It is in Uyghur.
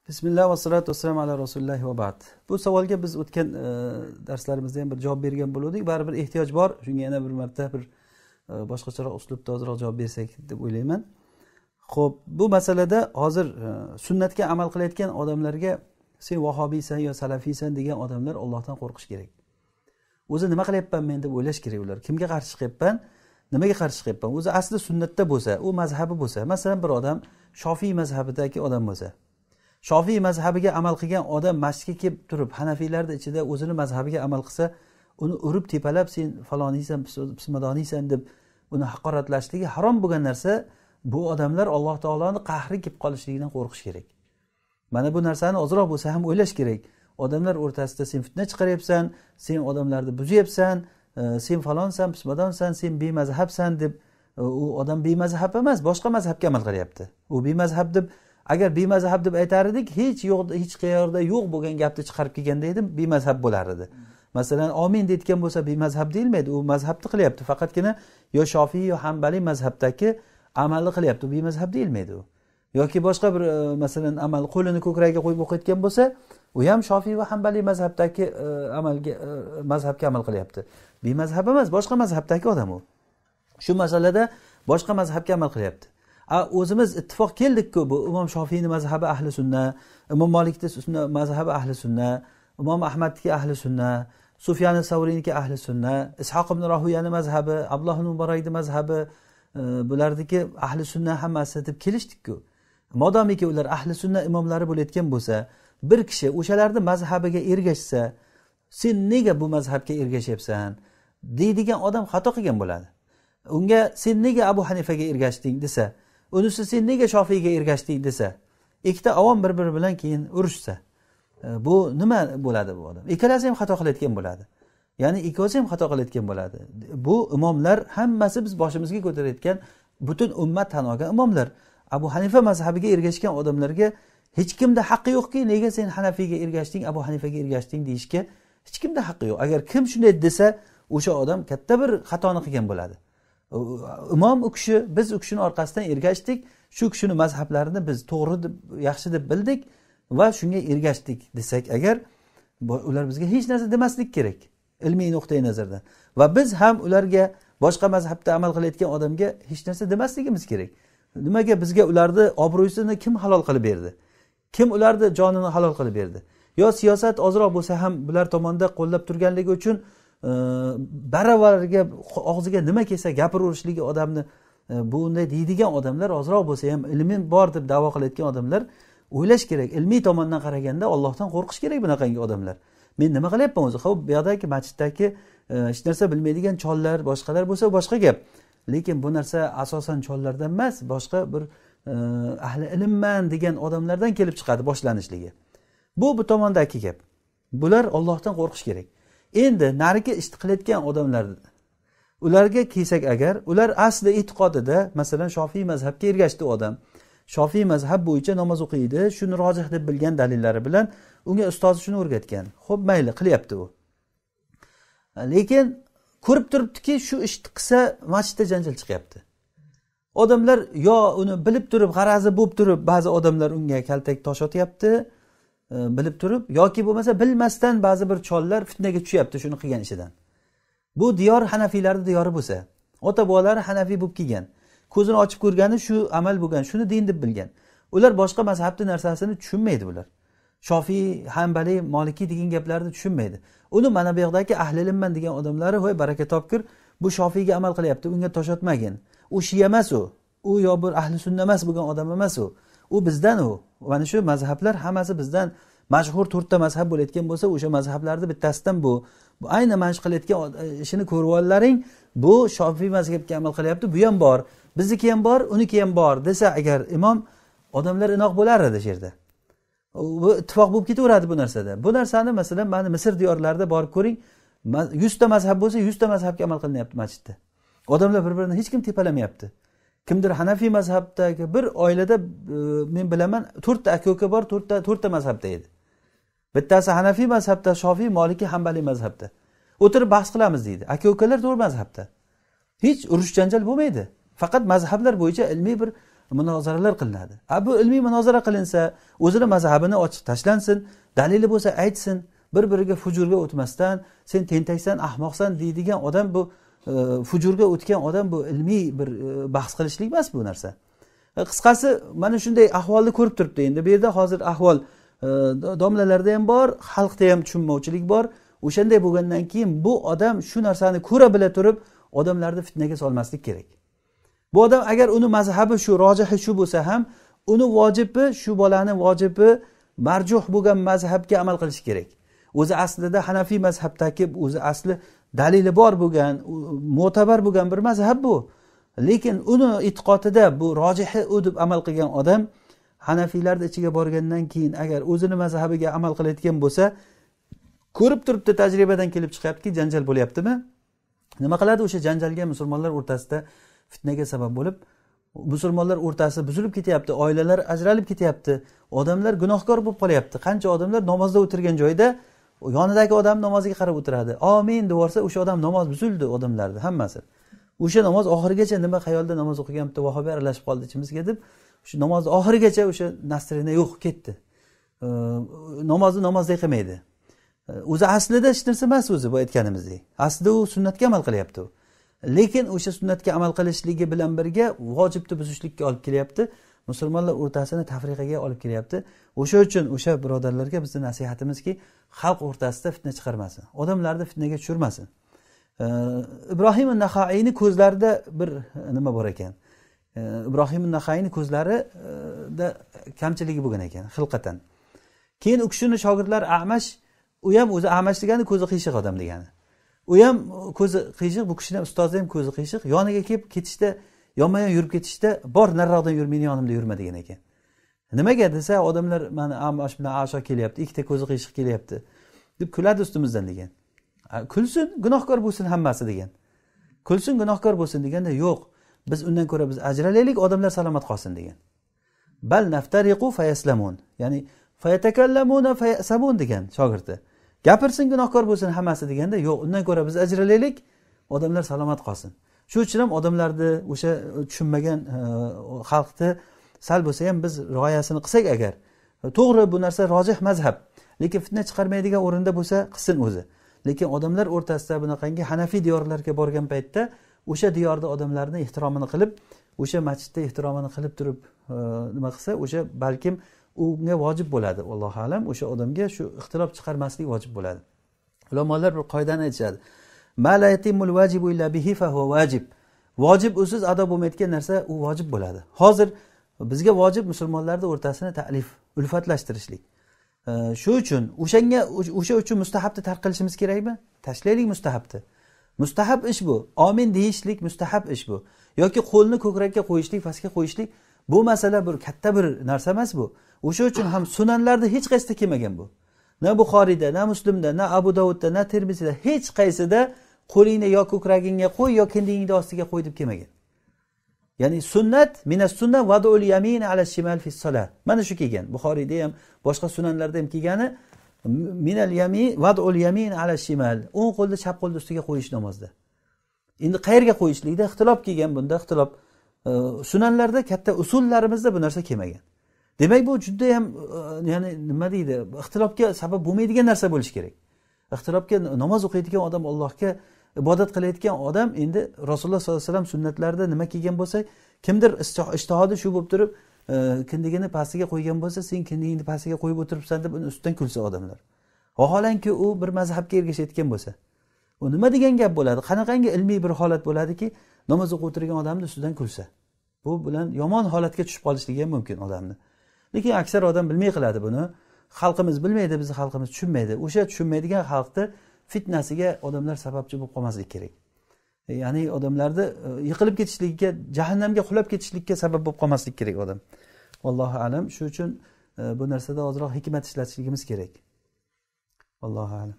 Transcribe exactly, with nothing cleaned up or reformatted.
بىسمىللا ۋەسسالاتۇ ۋەسسالامۇ ئالا رەسۇلىللاھ ۋە بەئد. بۇ ساۋالغا بىز ئۆتكەن ئە، دەرسلىرىمىزدە ھەم بىر جاۋاب بەرگەن بولۇپ ئۆتتۇق. بەرىبىر ئېھتىياج بار. شۇڭا يەنە بىر مەرتە بىر ئە، باشقىچىراق ئۇسلۇبتا ئازراق جاۋاب بەرسەك دەپ ئويلايمەن. خوپ، بۇ مەسىلىدە ھازىر ئە، سۈننەتكە ئەمەل قىلىۋاتقان ئادەملەرگە سەن ۋاھابىيسەن يا سەلەفىيسەن دېگەن ئادەملەر ئاللاھتىن قورقۇشى كېرەك. ئۆزى نېمە قىلىۋاتىمەن مەن دەپ ئويلاش كېرەك ئۇلار. كىمگە قارشى چىقىۋاتىمەن؟ نېمىگە قارشى چىقىۋاتىمەن؟ ئۆزى ئەسلى سۈننەتتە بولسا، ئۇ مەزھەبى بولسا، مەسىلەن، بىر ئادەم شافىي مەزھەبىدىكى ئادەم بولسا، شافىي مەزھەبىگە ئەمەل قىلغان ئادەم مەسچىتكە كېلىپ تۇرۇپ، ھەنەفىيلەردە ئىچىدە ئۆزىنى مەزھەبىگە ئەمەل قىلسا، ئۇنى ئۇرۇپ تېپەلەپ، سەن پالانىيسەن، پىس-، پىسمادانىيسەن دەپ ئۇنى ھاقارەتلەشلىكى ھارام بولغان نەرسە. بۇ ئادەملەر ئاللاھ تائالانىڭ قەھرى كېلىپ قالىشلىقىدىن قورقۇش كېرەك. مانا بۇ نەرسىنى ئازراق بولسا ھەم ئويلاش كېرەك. ئادەملەر ئورتاسىدا سەن فىتنە چىقىرىۋاتىسەن، سەن ئادەملەرنى بۇزۇۋاتىسەن، ئە، سەن پالانسەن، پىسمادانسەن، سەن بىمەزھەبسەن دەپ، ئە، ئۇ ئادەم بىمەزھەب ئەمەس، باشقا مەزھەبكە ئەمەل قىلىۋاتىدۇ. ئۇ بىمەزھەب دەپ، ئەگەر بىمەزھەب دەپ ئېيتار ئىدىك، ھېچ يوق، ھېچ قەيەردە يوق بولغان گەپنى چىقىرىپ كەلگەن ئىدىم، بىمەزھەب بولار ئىدى. مەسىلەن، ئامىن دەيدىغان بولسا بىمەزھەب دېيىلمەيدۇ، ئۇ مەزھەبنى قىلىۋاتىدۇ. پەقەتكىنە يا شافىي، يا ھەنبەلىي مەزھەبتەكى ئەمەلنى قىلىۋاتىدۇ، بىمەزھەب دېيىلمەيدۇ. ياكى باشقا بىر، ئە، مەسىلەن، ئەمەل قولىنى كۆكرەككە قويۇپ ئوقۇيدىغان بولسا، ئۇ ھەم شافىي ۋە ھەنبەلىي مەزھەبتەكى، ئە، ئەمەلگە، ئە، مەزھەبكە ئەمەل قىلىۋاتىدۇ. بىمەزھەب ئەمەس، باشقا مەزھەبتەكى ئادەم ئۇ. شۇ مەسىلىدە باشقا مەزھەبكە ئەمەل قىلىۋاتىدۇ. ئا، ئۆزىمىز ئىتتىپاق كەلدۇقكۇ، بۇ ئىمام شافىينىڭ مەزھەبى ئەھلى سۈننە، ئىمام مالىكنىڭ سۈننە، مەزھەبى ئەھلى سۈننە، ئىمام ئەھمەدنىڭكى ئەھلى سۈننە، سۇفيان سەۋرىينىڭكى ئەھلى سۈننە، ئىسھاق ئىبن راھۇيەنىڭ مەزھەبى، ئابدۇللاھ ئىبن مۇبارەكنىڭ مەزھەبى، ئە، بۇلاردىكى ئەھلى سۈننە ھەممىسى دەپ كېلىشتۇقكۇ. مادامىكى ئۇلار ئەھلى سۈننە ئىماملىرى بولۇۋاتقان بولسا، بىر كىشى ئوشۇلارنىڭ مەزھەبىگە ئېرىشسە، سەن نېگە بۇ مەزھەبكە ئېرىشىۋاتىسەن؟ دەيدىغان ئادەم خاتا قىلغان بولىدۇ. ئۇنىڭغا سەن نېگە ئەبۇ ھەنىفەگە ئېرىشتىڭ دېسە، ئۇنىسى سەن نېگە شافىيگە ئېرىشتىڭ دېسە، ئىككىتا ئاۋام بىر-بىرى بىلەن كېيىن ئۇرۇشسا، ئە، بۇ نېمە بولىدۇ بۇ ئادەم؟ ئىككىلىسى ھەم خاتا قىلىۋاتقان بولىدۇ. يەنى ئىككىسى ھەم خاتا قىلىۋاتقان بولىدۇ. بۇ ئىماملار ھەممىسى بىز بېشىمىزغا كۆتۈرۈۋاتقان پۈتۈن ئۈممەت تانىغان ئىماملار. ئەبۇ ھەنىفە مەزھەبىگە ئېرىشكەن ئادەملەرگە ھېچكىمدە ھەققى يوقكى، نېگە سەن ھەنەفىيگە ئېرىشتىڭ، ئەبۇ ھەنىفەگە ئېرىشتىڭ دېيىشكە ھېچكىمدە ھەققى يوق. ئەگەر كىم شۇنى دېسە، ئۇ شۇ ئادەم كاتتا بىر خاتانى قىلغان بولىدۇ. ئىمام ئۇ كىشى، بىز ئۇ كىشىنىڭ ئارقىسىدىن ئېرىشتۇق، شۇ كىشىنىڭ مەزھەبلىرىنى بىز توغرا دەپ، ياخشى دەپ بىلدۇق ۋە شۇنىڭغا ئېرىشتۇق دېسەك ئەگەر، بۇ، ئۇلار بىزگە ھېچ نەرسە دېمەسلىك كېرەك، ئىلمىي نۇقتىئى نەزەردىن. ۋە بىز ھەم ئۇلارغا، باشقا مەزھەبتە ئەمەل قىلىۋاتقان ئادەمگە ھېچ نەرسە دېمەسلىكىمىز كېرەك. نېمىگە بىزگە ئۇلارنى ئابرۇيسىنى كىم ھالال قىلىپ بەردى؟ كىم ئۇلارنى جانىنى ھالال قىلىپ بەردى؟ يا سىياسەت ئازراق بولسا ھەم بۇلار توماندا قوللاپ تۇرغانلىقى ئۈچۈن، ئى، بارابارغا ئاغزىغا نېمە كەلسە گەپىرىۋېرىشلىكى ئادەمنى، ئى، بۇنى دەيدىغان ئادەملەر ئازراق بولسا ھەم ئىلمى بار دەپ دەۋا قىلىۋاتقان ئادەملەر ئويلاش كېرەك. ئىلمىي توماندىن قارىغاندا ئاللاھتىن قورقۇش كېرەك بۇناقانگى ئادەملەر. مەن نېمە قىلىۋاتىمەن ئۆزى؟ خو، بۇ يەردىكى مەسچىتتىكى، ئى، ھېچ نەرسە بىلمەيدىغان چاللار، باشقىلار بولسا باشقا گەپ. لېكىن بۇ نەرسە ئاساسەن چاللاردىن ئەمەس، باشقا بىر، ئى، ئەھلى ئىلىممەن دېگەن ئادەملەردىن كېلىپ چىقىدۇ باشلىنىشلىكى. بۇ، بۇ توماندىكى گەپ. بۇلار ئاللاھتىن قورقۇش كېرەك. ئەمدى نەرىكى ئىشتى قىلىۋاتقان ئادەملەر، ئۇلارغا كەلسەك ئەگەر، ئۇلار ئەسلى ئېتىقادىدا، مەسىلەن، شافىي مەزھەبكە ئېرىشتى ئۇ ئادەم. شافىي مەزھەب بويىچە ناماز ئوقۇيدۇ، شۇنى راجىھ دەپ بىلگەن دەلىللىرى بىلەن ئۇنىڭ ئۇستازى شۇنى ئۆگەتكەن. خوپ، مەيلى، قىلىۋاتىدۇ ئۇ. لېكىن كۆرۈپ تۇرۇپتۇكى، شۇ ئىشنى قىلسا، مەسچىتتە جانجال چىقىۋاتىدۇ. ئادەملەر يا ئۇنى بىلىپ تۇرۇپ، غەرەزى بولۇپ تۇرۇپ، بەزى ئادەملەر ئۇنىڭغا كەلتەك تاش ئاتىۋاتىدۇ، ئى، بىلىپ تۇرۇپ، ياكى بولمىسا بىلمەستىن بەزى بىر چاللار پىتنىگە چۈشۈۋاتىدۇ شۇنى قىلغان ئىشىدىن. بۇ دىيار ھەنەفىيلەرنىڭ دىيارى بولسا، ئاتا-بوۋالار ھەنەفىي بولۇپ كەلگەن. كۆزىنى ئاچىپ كۆرگەنى شۇ ئەمەل بولغان، شۇنى دىن دەپ بىلگەن. ئۇلار باشقا مەزھەبنىڭ نەرسىسىنى چۈشەنمەيدۇ بۇلار. شافىي، ھەنبەلىي، مالىكىي دېگەن گەپلەرنى چۈشەنمەيدۇ. ئۇنى مانا بۇ ياقتىكى ئەھلى ئىلىممەن دېگەن ئادەملەر، ھوي، بەرىكەت تاپكىر، بۇ شافىيگە ئەمەل قىلىۋاتىدۇ، ئۇنىڭغا تاش ئاتمىغىن. ئۇ شىئە ئەمەس ئۇ. ئۇ يا بىر ئەھلى سۈننە ئەمەس بولغان ئادەم ئەمەس ئۇ. ئۇ بىزدەن ئۇ. مانا شۇ مەزھەبلەر ھەممىسى بىزدەن. مەشھۇر تۆتتە مەزھەب بولۇۋاتقان بولسا، ئوشۇ مەزھەبلەردە بىتتەسىدىن بۇ. بۇ ئەينى مانا شۇ قىلىۋاتقان ئىشىنى كۆرۈۋاللايلى. بۇ شافىي مەزھەبكە ئەمەل قىلىۋاتىدۇ، بۇ ھەم بار. بىزنىڭكى ھەم بار، ئۇنىڭكى ھەم بار دېسە ئەگەر ئىمام، ئادەملەر ئىناق بولار ئىدى شۇ يەردە. بۇ ئىتتىپاق بولۇپ كېتىۋېرەتتى بۇ نەرسىدە. بۇ نەرسىنى، مەسىلەن، مانا مىسىر دىيارلىرىدا بارىپ كۆرۈڭ. مە-، يۈزتە مەزھەب بولسا، يۈزتە مەزھەبكە ئەمەل قىلىنىۋاتىدۇ مەسچىتتە. ئادەملەر بىر-بىرىنى ھېچكىم تېپەلەمەيتتى. كىمدۇر ھەنەفىي مەزھەبتىكى بىر ئائىلىدە، ئى، مەن بىلىمەن، تۆتتە ئاكا-ئۇكا بار، تۆتتە، تۆتتە مەزھەبتە ئىدى. بىتتەسى ھەنەفىي مەزھەبتە، شافىي، مالىكىي، ھەنبەلىي مەزھەبتە. ئولتۇرۇپ بەھس قىلىمىز دەيدۇ. ئاكا-ئۇكىلار تۆت مەزھەبتە. ھېچ ئۇرۇش جانجال بولمايدۇ. پەقەت مەزھەبلەر بويىچە ئىلمىي بىر، munozaralar qilinadi. A, bu ilmiy munozara qilinsa, o'zini mazhabini ochiq tashlansin, dalili bo'lsa aytsin, bir-biriga fujurga o'tmasdan, "Sen tentaksan, ahmoqsan", deydigan odam bu, e, fujurga o'tgan odam bu ilmiy bir, e, bahs qilishlik emas bu narsa. E, qisqasi, mana shunday ahvolni ko'rib turibdi. Endi bu yerda hozir ahvol, e, do-, domlalarda ham bor, xalqda ham tushunmovchilik bor. O'shanday bo'lgandan keyin bu odam shu narsani ko'ra bila turib, odamlarni fitnaga solmaslik kerak. Bu odam agar uni mazhabi shu, rojihi shu bo'lsa ham, uni vojibi, shu bolani vojibi marjuh bo'lgan mazhabga amal qilishi kerak. O'zi aslida hanafiy mazhabdagi, o'zi asli dalili bor bo'lgan, u-, mo'tabar bo'lgan bir mazhab bu. Lekin uni e'tiqodida bu rojihi u deb amal qilgan odam hanafiylarni ichiga borgandan keyin agar o'zini mazhabiga amal qilayotgan bo'lsa, ko'rib turibdi, tajribadan kelib chiqyaptiki, janjal bo'lyaptimi? Nima qiladi? O'sha janjalga musulmonlar o'rtasida fitnaga sabab bo'lib, musulmonlar o'rtasi buzilib ketyapti, oilalar ajralib ketyapti, odamlar gunohkor bo'lib qolyapti. Qancha odamlar namozda o'tirgan joyda yonidagi odam namoziga qarab o'tiradi. "Omin", deb yuborsa, o'sha odam namoz buzildi odamlarni hammasi. O'sha namoz oxirigacha nima xayolda namoz o'qiganmitti, vahobiy aralashib qoldi ichimizga deb, shu namozni oxirigacha o'sha настроение yo'q, ketdi. Ee, namozni namozday qilmaydi. Ee, o'zi aslida hech narsa emas o'zi bu aytganimizdek. Aslida u sunnatga amal qilyapti u. Lekin o'sha sunnatga amal qilishligi bilan birga vojibni buzishlikka olib kelyapti. Musulmonlar o'rtasini tafriqaga olib kelyapti. O'sha uchun o'sha birodarlarga bizni nasihatimizki, xalq o'rtasida fitna chiqarmasin. Odamlarni fitnaga tushirmasin. Ee, Ibrohim Nahoiyni ko'zlarida bir nima bor ekan. Ee, Ibrohim Nahoiyni ko'zlarida kamchiligi bo'lgan ekan, xilqatan. Keyin u kishini shogirdlari Amash, u ham o'zi Amash degani ko'zi qiyshiq odam degani. U ham ko'zi qiyshiq, bu kishini ustozi ham ko'zi qiyshiq. Yoniga kelib ketishda, yonma-yon yurib ketishda, "Bor, nariroqdan yur, meni yonimda yurma", degan ekan. "Nimaga?" desa, "Odamlar mana Amash bilan Asho kelyapti, ikkita ko'zi qiyshiq kelyapti", deb kuladi ustimizdan degan. "A, kulsin, gunohkor bo'lsin hammasi", degan. "Kulsin, gunohkor bo'lsin", deganda, "Yo'q, biz undan ko'ra biz ajralaylik, odamlar salomat qolsin", degan. "Bal naftariqu fayaslamun". Ya'ni, "Fayatakallamuna fayasamun", degan shogirdi. "Gapirsin, gunohkor bo'lsin hammasi", deganda, "Yo'q, undan ko'ra biz ajralaylik, odamlar salomat qolsin". Shu uchun ham odamlarni, o'sha tushunmagan, e, xalqni sal bo'lsa ham biz rioyasini qilsak agar, to'g'ri, bu narsa rojih mazhab. Lekin fitna chiqarmaydigan o'rinda bo'lsa, qilsin o'zi. Lekin odamlar o'rtasida bunaqangi hanafiy diyorlarga borgan paytda o'sha diyorda odamlarni ehtiromini qilib, o'sha masjidda ehtiromini qilib turib, e, nima qilsa, o'sha balkim unga vojib bo'ladi. Allohu alam, o'sha odamga shu ixtilof chiqarmaslik vojib bo'ladi. Ulamolar bir qoidani aytishadi. "Ma la yatimul vajibu illa bihi fa huwa vajib". Vojib usiz ado bo'lmaydigan narsa u vojib bo'ladi. Hozir bizga vojib musulmonlarni o'rtasini ta'lif, ulfatlashtirishlik. Ee, shu uchun o'shanga, o'sha uchun mustahabni tark qilishimiz kerakmi? Tashlaylik mustahabni. Mustahab ish bu. Omin deyishlik mustahab ish bu. Yoki qo'lni ko'krakka qo'yishlik, pastga qo'yishlik, bu masala bir katta bir narsa emas bu. O'sha uchun ham sunanlarda hech qaysida kelmagan bu. Na Buxoriyda, na Muslimda, na Abu Dovudda, na Termiziyda, hech qaysida "Qo'lingni yo ko'kragingga qo'y, yo kindigingni ostiga qo'y", deb kelmagan. Ya'ni sunnat, minas sunna vad'ul yamin ala shimal fis sola. Mana shu kelgan. Buxoriyda ham, boshqa sunanlarda ham kelgani, minal yamin, vad'ul yamin ala shimal. O'ng qo'lni chap qo'lni ustiga qo'yish namozda. Endi qayerga qo'yishlikda ixtilof kelgan, bunda ixtilof, e, sunanlarda, katta usullarimizda bu narsa kelmagan. Demak, bu juda ham, e, ya'ni nima deydi, ixtilofga sabab bo'lmaydigan narsa bo'lishi kerak. Ixtilofga, namoz o'qiydigan odam, Allohga ibodat qilayotgan odam endi Rasululloh sollallohu alayhi vasallam sunnatlarida nima kelgan bo'lsa, kimdir istiho-, ijtihodi shu bo'lib turib, e, kindigini pastiga qo'ygan bo'lsa, "Sen kindigingni pastiga qo'yib o'tiribsan", deb uni ustidan kulsa odamlar. Vaholanki, u bir mazhabga ergashayotgan bo'lsa, u nima degan gap bo'ladi? Qanaqangi ilmiy bir holat bo'ladiki, namoz o'qib o'tirgan odamni ustidan kulsa? Bu bilan yomon holatga tushib qolishligi ham mumkin odamni. Lekin aksar odam bilmay qiladi buni. Xalqimiz bilmaydi, bizni xalqimiz tushunmaydi. O'sha tushunmaydigan xalqni fitnasiga odamlar sababchi bo'lib qolmaslik kerak. E, ya'ni odamlarni, e, yiqilib ketishligiga, jahannamga qulab ketishlikka sabab bo'lib qolmaslik kerak odam. Vallohu alam. Shu uchun, e, bu narsada ozroq hikmat ishlatishligimiz kerak. Vallohu alam.